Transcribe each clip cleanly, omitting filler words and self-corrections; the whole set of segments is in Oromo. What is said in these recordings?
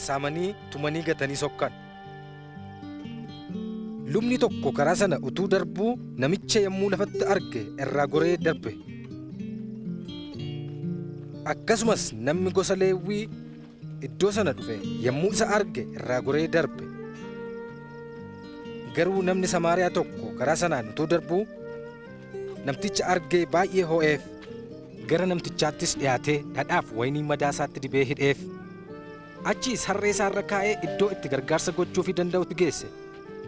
saamanii tumanii gatanii sokkan. Lubni tokko karaa sana utuu darbuu namicha yommuu lafatti arge irraa goree darbe. Akkasumas namni gosa Leewwii iddoo sana dhufe yommuu isa arge irraa goree darbe. Garuu namni Samaariyaa tokko karaa sanaan utuu darbuu namticha argee baay'ee ho'eef. Gara namtichaattis dhiyaatee dhadhaaf waynii madaa isaatti dibee hidheef. Achiis harree isaa irra kaa'ee iddoo itti gargaarsa gochuufii danda'utti geesse.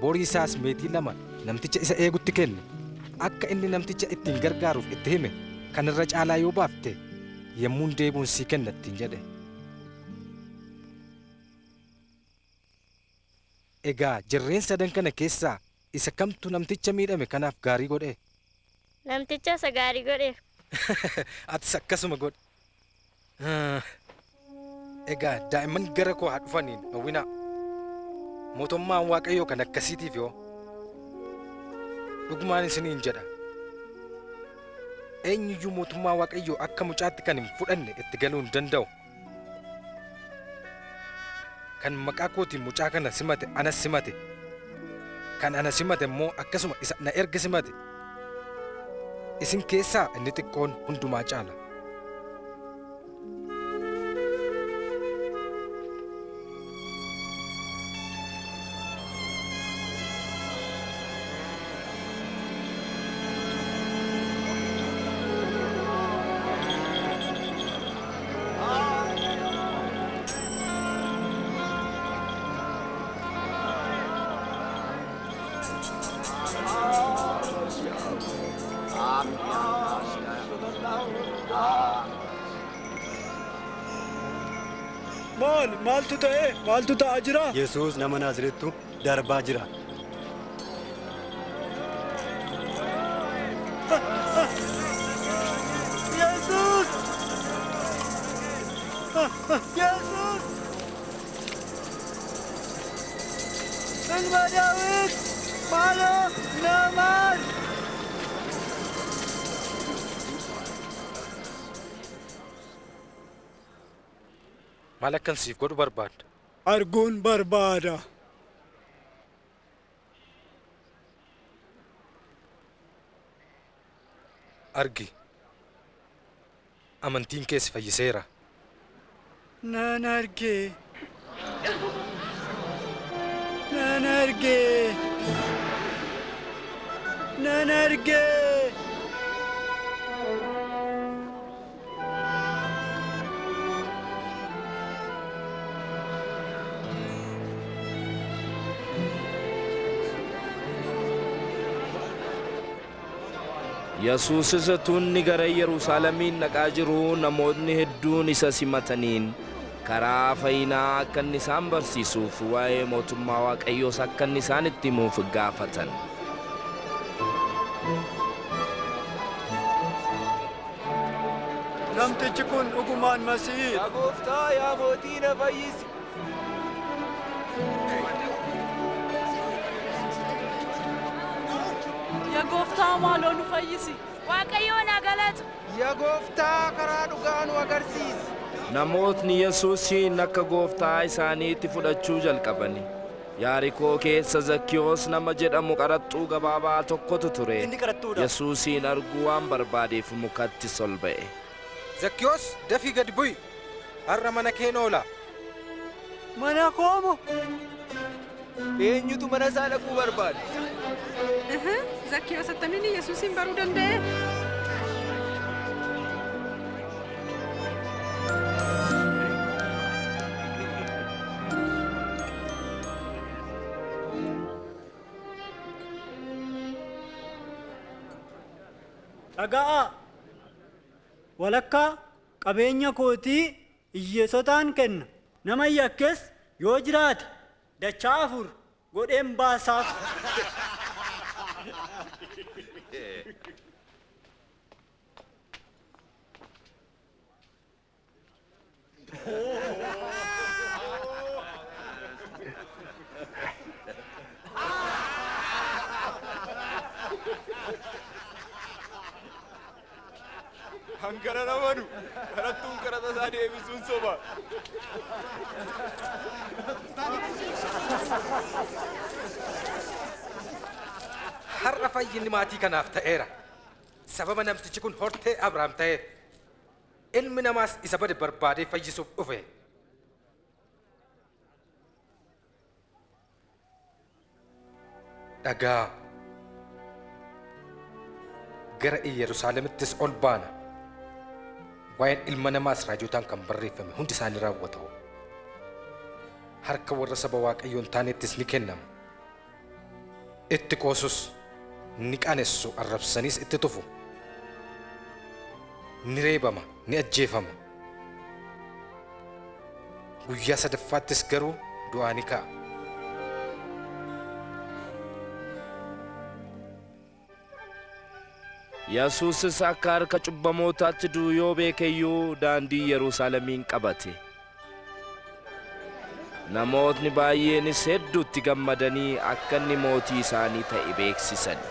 Borii isaas meetii 2 namticha isa eegutti kenne. Akka inni namticha ittiin gargaaruuf itti hime kan irra caalaa yoo baafte yommuun deebi'uun sii kenna ittiin jedhe. Egaa jarreen sadan kana keessaa isa kamtu namticha miidhame kanaaf gaarii godhe? Namticha isa gaarii godheef. Atis akkasuma godhi. Egaa daa'imman gara koo haa dhufaniin dhowwinaa. Mootummaan Waaqayyoo kan akkasiitiif yoo dhugumaan isiniin jedha. Eenyuyyuu mootummaa Waaqayyoo akka mucaatti kan hin fudhanne itti galuu hin danda'u. Kan maqaa kootiin mucaa kana simate anas simate. Kan ana simate immoo akkasuma isa na erga simate. Isin keessaa inni xiqqoon hundumaa caala. Maal maaltu ta'e maaltu ta'aa jira? Yesuus nama Naazreettu darbaa jira. Yesuus! Yesuus! Ilma Daawit! Maaloo na maal! Maal akkan siif godhu barbaadda? Arguun barbaada. Argi. Amantiin kee si fayyiseera. Nan arge. Nan arge. Nan arge. Yesuusis utuu inni gara Yerusaalemiin dhaqaa jiruu namoonni hedduun isa simataniin karaa fayyinaa akka inni isaan barsiisuuf waa'ee mootummaa Waaqayyoos akka inni isaan itti himuuf gaafatan. Namtichi kun dhugumaan Masiihii. Yaa gooftaa, yaa mootii na fayyisi. Yaa gooftaa maaloo nu fayyisi. Waaqayyoon haa galatu. Yaa gooftaa karaa dhugaa nu agarsiisi. Namootni Yesuusiin akka gooftaa isaaniitti fudhachuu jalqabani. Yaarikoo keessa Zakkiyoos nama jedhamu qaraxxuu gabaabaa tokkotu ture. Inni qaraxxuudha. Yesuusiin arguu waan barbaadeef mukatti ol ba'e. Zakkiyoos dafii gad bu'i. Har'a mana keen oola. Mana koomo? Eenyutu mana isaa dhaquu barbaada? Zakkiyoos attamiin Yesuusiin baruu danda'e? Dhaga'aa. Walakkaa qabeenya kootii hiyyeessotaan kenna. Nama yakkes yoo jiraate dachaa 4 godheen baasaaf. Hangana namanu qaraxxuun qaraxa isaa deebisuun soba. Fayyinni maatii kanaaf ta'eera. Sababa namtichi kun hortee Abrahaam ta'eef, ilmi namaas isa bade barbaadee fayyisuuf dhufe. Dhagaa, gara Iyerusaalemittis ol baana. Waa'een ilma namaas raajotaan kan barreeffame hundi isaanii raawwatamu. Harka warra saba Waaqayyoo hin taanettis ni kennama. Itti qoosus, ni qaanessu, arrabsaniis itti tufu. Ni reebama, ni ajjeefama. Guyyaa sadaffaattis garuu du'aa ni ka'a. Yesuusis akka harka cubbamootaatti du'u yoo beeke iyyuu daandii Yerusaalemiin qabate. Namootni baay'eenis hedduutti gammadanii akka inni mootii isaanii ta'e beeksisan.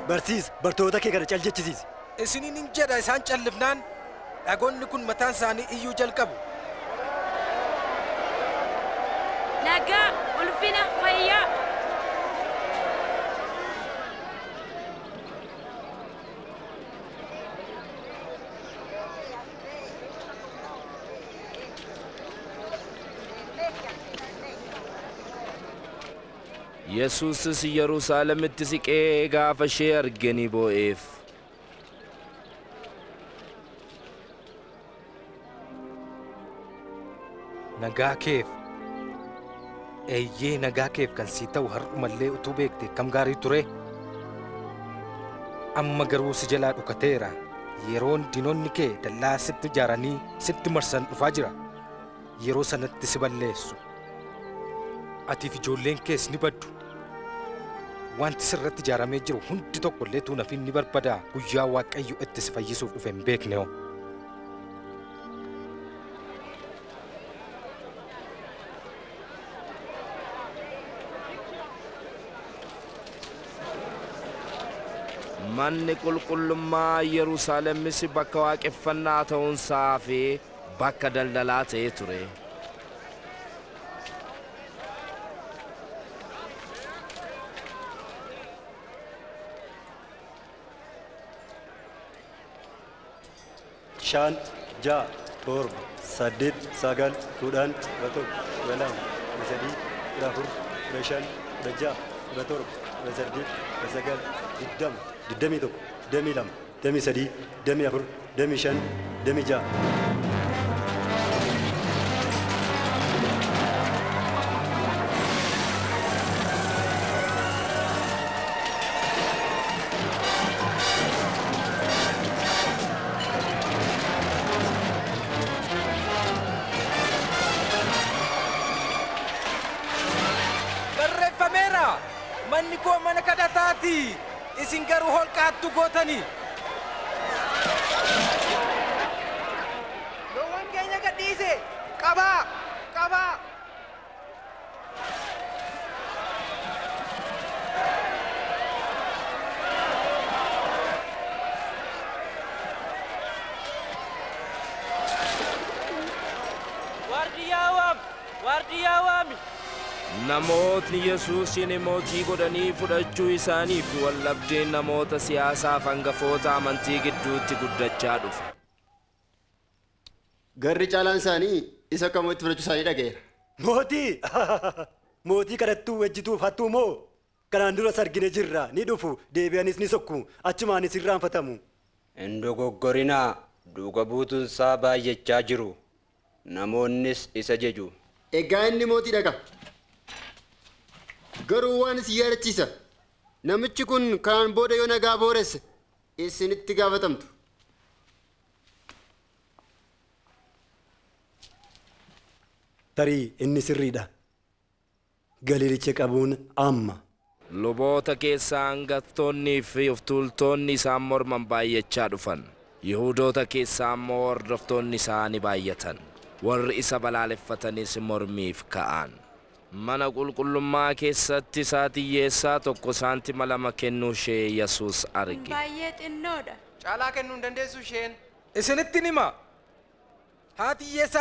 Barsiis, bartoota kee kana cal jechisiisi. Isiniin hin jedha, isaan callifnaan dhagoonni kun mataan isaanii iyyuu jalqabu. Nagaa, ulfina, fayyaa. Yesuusis Yerusaalemitti siqee gaafa ishee arge ni boo'eef. Nagaa keef, eeyyee, nagaa keef kan sii ta'u har'umallee utuu beekte akkam gaarii ture. Amma garuu si jalaa dhukateera. Yeroon diinonni kee dallaa sitti ijaaranii sitti marsan dhufaa jira. Yeroo sanatti si balleessu. Atiif ijoolleen kees ni baddu. Wanti sirratti ijaaramee jiru hundi tokko illee tuun hafin ni barbadaa. Guyyaa Waaqayyo itti si fayyisuuf dhufe hin beekne hoo. Manni qulqullummaa Yerusaalemis bakka waaqeffannaa ta'uunsaa hafee bakka daldalaa ta'ee ture. 5, 6, 7, 8, 9, 10, 11, 12, 13, 14, 15, 16, 17, 18, 19, 20, 21, 22, 23, 24, 25, 26. Barreeffameera! Manni koo mana kadhataati! Isin garuu holqaattu gootani! Loowwan keenya gadhiise! Qabaa! Qabaa! Waardiyyaa waami! Waardiyyaa waami! Namootni Yesuusin mootii godhanii fudhachuu isaaniif waldhabdeen namoota siyaasaaf hangafoota amantii gidduutti guddachaa dhufe. Garri caalaan isaanii isa akka mootiitti fudhachuu isaanii dhaga'eera. Mootii! Mootii kadhattuu wejjituuf hattuu moo? Kanaan duras argine jirra, ni dhufu, deebi'anis ni sokku, achumaanis irraanfatamu. Hin dogoggorinaa, duuka buutuunsaa baay'achaa jiru. Namoonnis isa jeju. Egaa inni mootii dhaga. Garuu waan isin yaadachiisa. Namichi kun kanaan booda yoo nagaa booresse isinitti gaafatamtu. Tarii inni sirriidha. Galiilicha qabuun amma. Luboota keessaa hangaftoonnii fi of tuultonni isaan morman baay'achaa dhufan. Yihuudoota keessaa immoo hordoftoonni isaa ni baay'atan. Warri isa balaaleffatanis mormiif ka'an. Mana qulqullummaa keessatti isaati hiyyeessaa tokko saantima 2 kennuu ishee Yesuus arge. Baay'ee xinnoodha. Caalaa kennuu hin dandeessu isheen. Isinitti hima. Haati hiyyeessaa